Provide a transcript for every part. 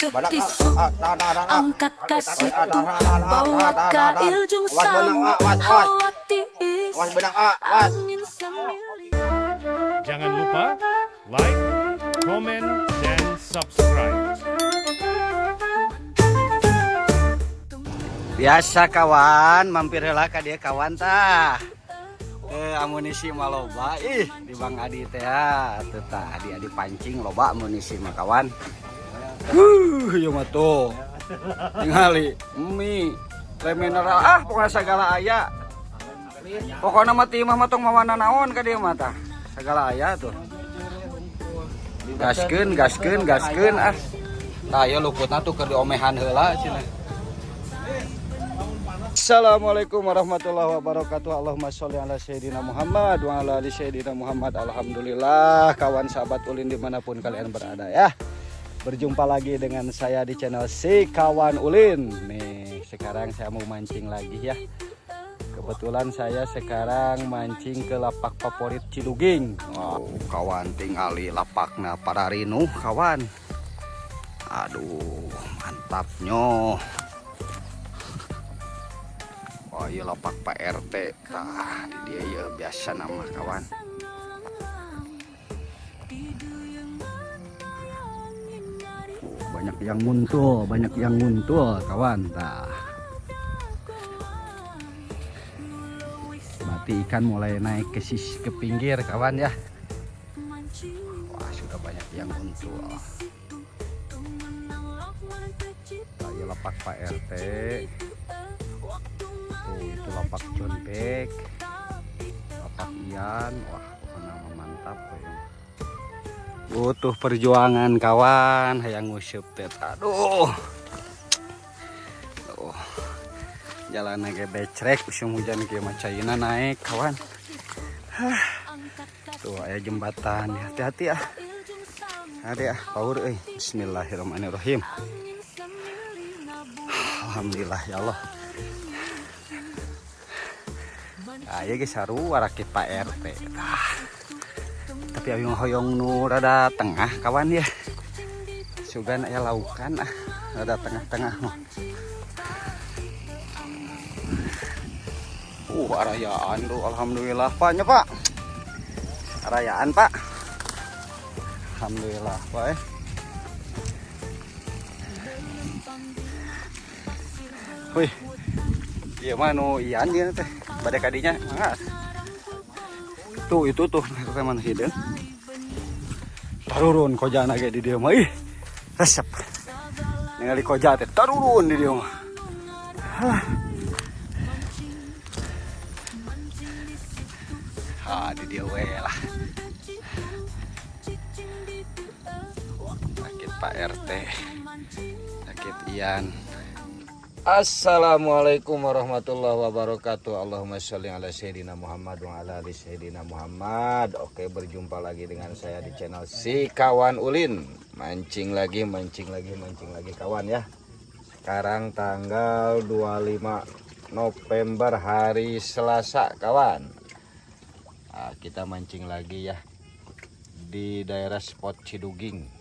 Sekisu angkat kasitu bawa kail jung sang hawati is angin semili. Jangan lupa like, comment, dan subscribe. Biasa kawan, mampir heula ka dieu kawan tah. Amunisi mah loba ih di Bang Adi teh atuh tah Adi-adi pancing loba amunisi mah kawan. Ieu mah tuh. Tingali mie, le mineral ah pokoknya segala aya. Pokoknya mah ti imah mah tong mawana naon ka dieu mah tah. Segala aya tuh. Gaskeun, gaskeun, gaskeun ah. Tah ieu lukutna tuh keur diomehan heula cenah. Assalamualaikum warahmatullahi wabarakatuh. Allahumma sholli ala Sayyidina Muhammad wa ala ali Sayyidina Muhammad. Alhamdulillah kawan sahabat Ulin dimanapun kalian berada ya. Berjumpa lagi dengan saya di channel Si Kawan Ulin. Nih sekarang saya mau mancing lagi ya. Kebetulan saya sekarang mancing ke lapak favorit Ciluging. Oh, kawan tingali lapakna para rinuh kawan. Aduh mantapnya. Oh iya lapak Pak RT tah di dia ya biasa nama kawan. Oh, banyak yang muncul kawan tah. Berarti ikan mulai naik ke sisi ke pinggir kawan ya. Wah sudah banyak yang muncul. Tah iya lapak Pak RT. Tuh itu lapak John Beck, lapak Ian, wah pokoknya mah mantap ya. Butuh perjuangan kawan, hayang nguseup teh. Aduh. Tuh. Jalan ge becrek musim hujan kieu mah caina naik kawan. Hah. Tuh aya jembatan, hati-hati ah. Hati ah, power euy. Bismillahirrahmanirrahim. Alhamdulillah ya Allah. Aya ge sarua rakit Pak RT. Tah. Tapi abi mah hoyong nu rada tengah kawan ya. Sugan aya laukan ah, rada tengah-tengah mah. Arayaan tuh alhamdulillah Pak nya Pak. Arayaan Pak. Alhamdulillah Pak. Wih. Ieu mah nu ian ieu teh. Bade kadinya mangga. Tuh itu tuh teh mana hideung. Tarurun kojana ge di dieu mah ih. Resep. Ningali koja teh tarurun di dieu mah. Halah. Ah, di dieu we lah. Sakit Pak RT. Sakit Ian. Assalamualaikum warahmatullahi wabarakatuh. Allahumma sholli ala Sayyidina Muhammad wa ala ali Sayyidina Muhammad. Oke, berjumpa lagi dengan saya di channel Si Kawan Ulin. Mancing lagi, mancing lagi, mancing lagi kawan ya. Sekarang tanggal 25 November hari Selasa kawan. Nah, kita mancing lagi ya di daerah spot Ciduging.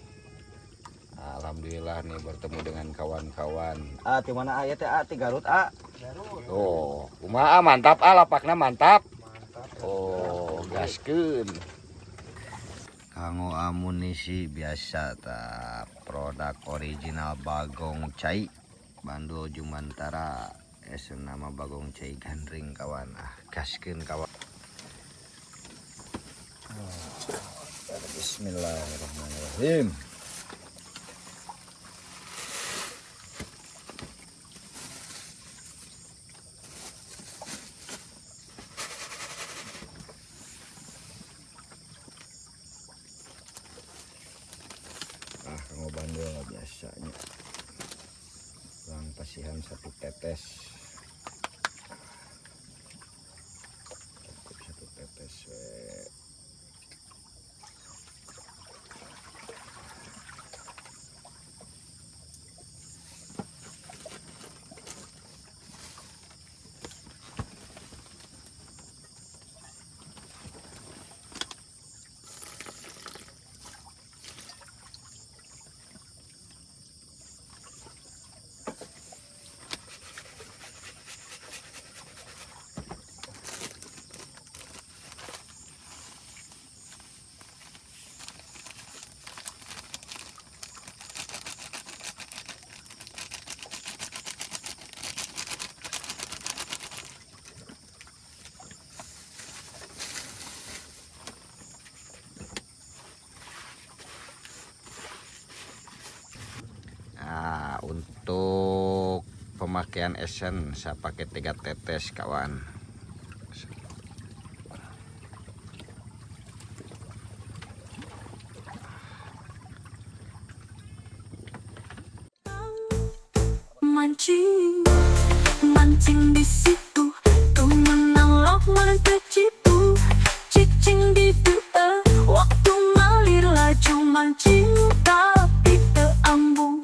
Alhamdulillah nih bertemu dengan kawan-kawan. Ah, di mana aya teh? Ah, di Garut, ah. Garut. Oh, kumaha mantap ah lapakna mantap. Mantap. Oh, gaskeun. Kanggo amunisi biasa ta produk original Bagong Cai Bandul Jumantara. Es nama Bagong Cai Gandring kawan. Ah, gaskeun kawan. Bismillahirrahmanirrahim. Ah, kanggo bandul biasanya. Lang pasihan satu tetes. Cukup satu tetes we. Pakaian esen saya pakai 3 tetes kawan. Mancing, mancing di situ, tuh menang lokman kecipu, cicing di dua, waktu ngalir laju mancing tapi teambung.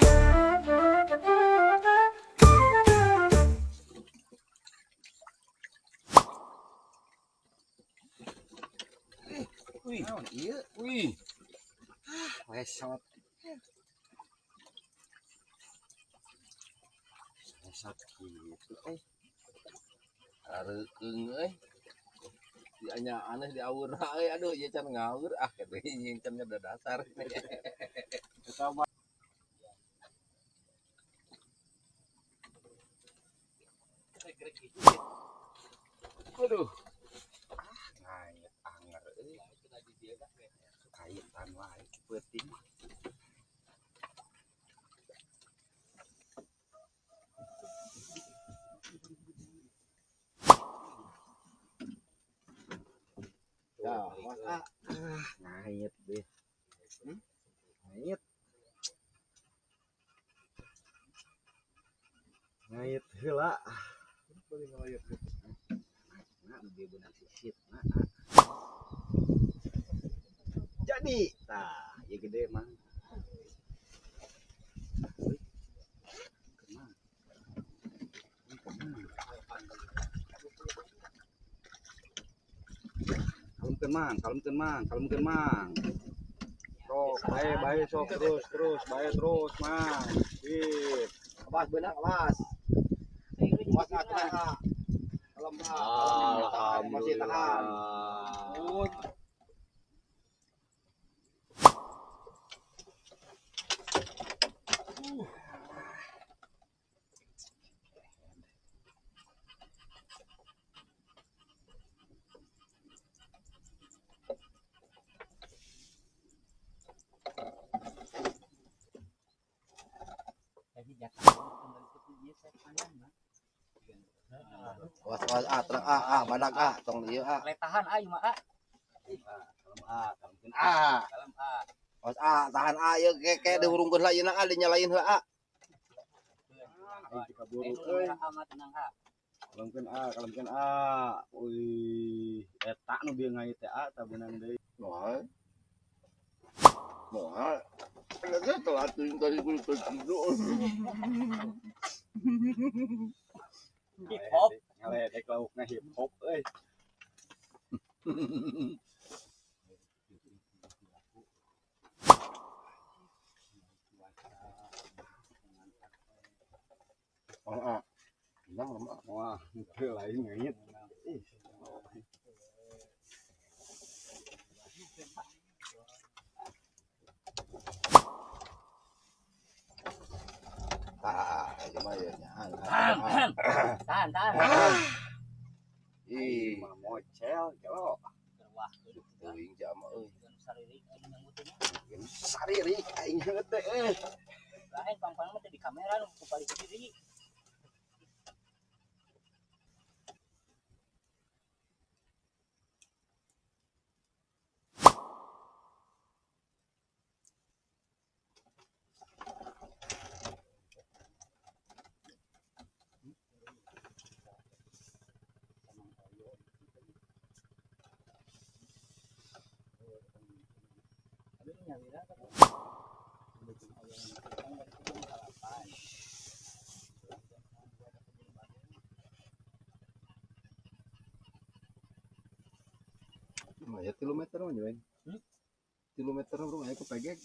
Wih, iya, wih. Lesot. Lesot gitu eh. Areukeung euy. Di anya aneh di aura euy, aduh ieu can ngawur ah kitu can udah dasar. Eta mah Aduh. Ngayet anger euy. Kaitan wae peuting. Ya, awas ah. Ngayet deh. Ngayet. Ngayet heula. Nah, lebih beunang sisit. Nah, ah. Jadi, tah, ieu gede mah. Wih. Kemana? Ini kemana? Kalem mang, kalem mang, kalem mang. Sok, bae bae sok terus terus bae terus mang. Sip. Awas beunang awas. Awas ah, tenang ah. Kalem ah. Tahan, masih tahan. Awas awas ah, tenang ah, ah, badak ah, tong ieu ah. Tahan ah, mah ah. Kalem ah, kalem ah. Kalem ah. Awas ah, tahan ah, ieu ke dihurungkeun lah ieu ah, dinyalain heula ah. Aing teu kaburu euy. Tenang ah. Kalemkeun A, kalemkeun A. Wih, eta nu bieu ngait teh A tah beunang deui. Moal. Moal. Lagi telat tadi kudu tidur. Hip hop. Ngaledek laukna hip hop euy. Oh, ah. Tenang lemah. Wah, teu lain ngait. Ih. Tah, ieu mah ya nyahan. Tahan, tahan. Tahan. Ih, Mah mocel gelo. Wah, teuing jama euy. saririk Saririk aing teh eh. Lain pang-pang mah teh di kamera nu balik diri. Ya 3 meter mah nyoeng. 3 meter bro, aya ku pegek.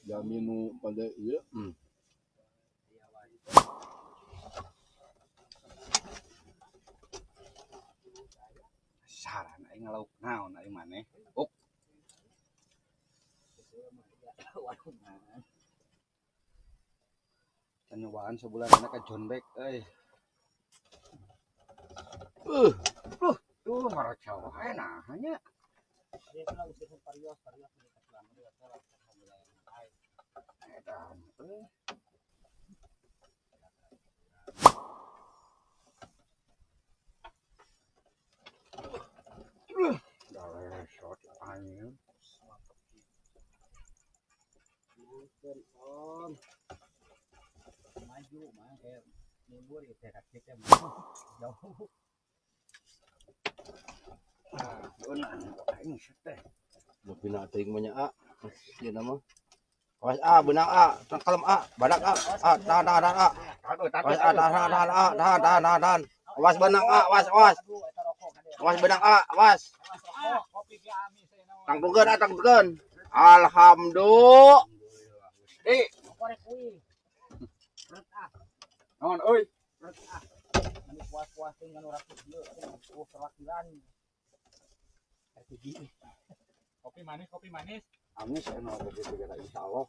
Jamin nu pada ieu. Saran aing ngalauk naon aing maneh. Ok. Can nyobaan sebulan anak ka John Beck euy. Tuh maraca wae nah nya. Edan euy. Shot angin. Om. Maju mah kayak libur ya teh kita jauh. Ah, beunang aing teh. Lebih nak teuing mah nya a. Ieu nama. Awas a, beunang a, kalem a, badak a, a, tahan tahan tahan a. Awas a, tahan tahan a, tahan tahan tahan tahan. Awas beunang a, awas awas. Awas beunang a, awas. Tangtukeun a, tangtukeun. Alhamdulillah. Eh, Naon euy? Kopi manis, kopi manis. Amis anu begitu kata insyaallah.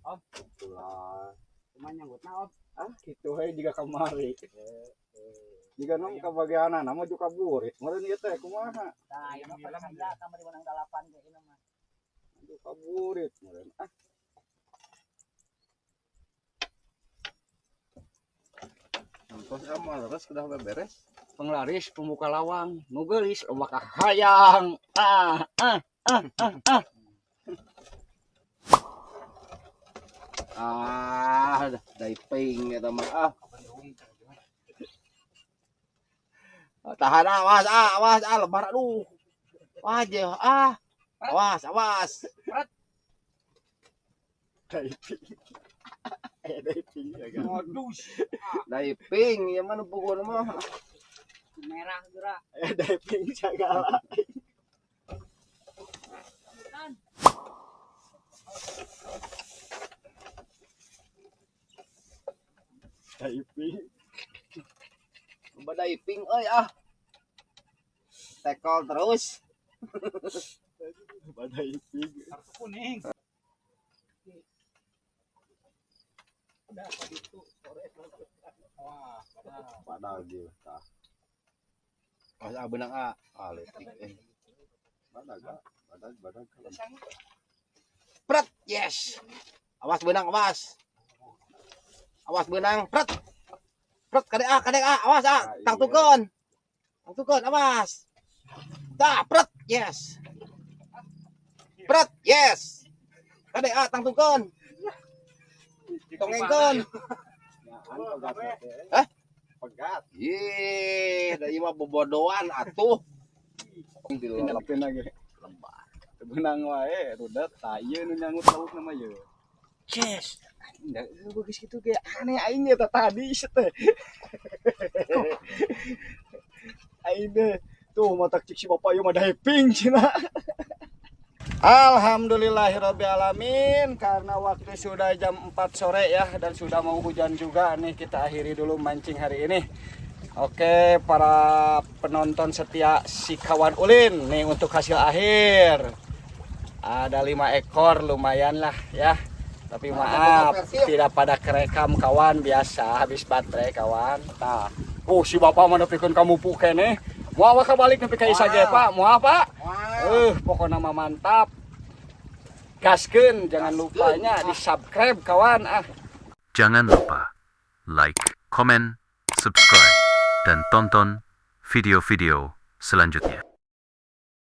Om. Ulah. Kumaha nyanggutna om? Ah, kitu we jiga kamari. Jiga nu kabagianan mah juga burit. Meureun ieu teh kumaha? Nah, ieu mah percaya kamari menang 8 ge ieu mah. Juga burit meureun. Ah. Ongkos amal terus sudah beres. Penglaris pembuka lawang, nu geulis loba kahayang. Ah, ah, ah, ah, ah. Ah, diving eta mah ah. Tahan ah, awas ah, awas ah, lebar aduh. Wajah ah. Awas, awas. Diving. Eh, diving ya kan. Diving ya mah nu pukul mah. Merah gerak. Eh, diving segala. Diving. Coba diving euy ah. Tackle terus. Coba diving. Kartu kuning. Udah apa itu sore. Wah, padahal. Padahal dia tah. Awas ah beunang ah. Ah letik eh. Badag, ah. Badag, badag. Pret, yes. Awas beunang, awas. Awas beunang, pret. Pret kadek ah, kadek ah, awas ah. Ah, iya. Tangtukeun. Tangtukeun, awas. Tah, pret, yes. Pret, yes. Kadek ah, tangtukeun. Tongengkeun. Hah? Pegat. Ih, da ieu mah bobodoan atuh. Pindah lagi. Benang wae rudet tah ieu nu nyanggut lauk nama ieu. Yes. Enggak, bagus gitu kayak aneh aing eta tadi teh. Aing deh tuh matak cik si bapak ieu mah diving cenah. Alhamdulillahirabbil alamin, karena waktu sudah jam 4 sore ya dan sudah mau hujan juga nih, kita akhiri dulu mancing hari ini. Oke, para penonton setia si kawan Ulin nih, untuk hasil akhir ada 5 ekor, lumayan lah ya. Tapi maaf tidak pada kerekam kawan, biasa habis baterai kawan. Tah. Oh, si bapak mah nepikeun ka mupu keneh. Moal kabalik nepi ka isa ge, Pak. Moal, Pak. Pokoknya mah mantap. Gaskeun, jangan lupanya di subscribe kawan ah. Jangan lupa like, komen, subscribe, dan tonton video-video selanjutnya.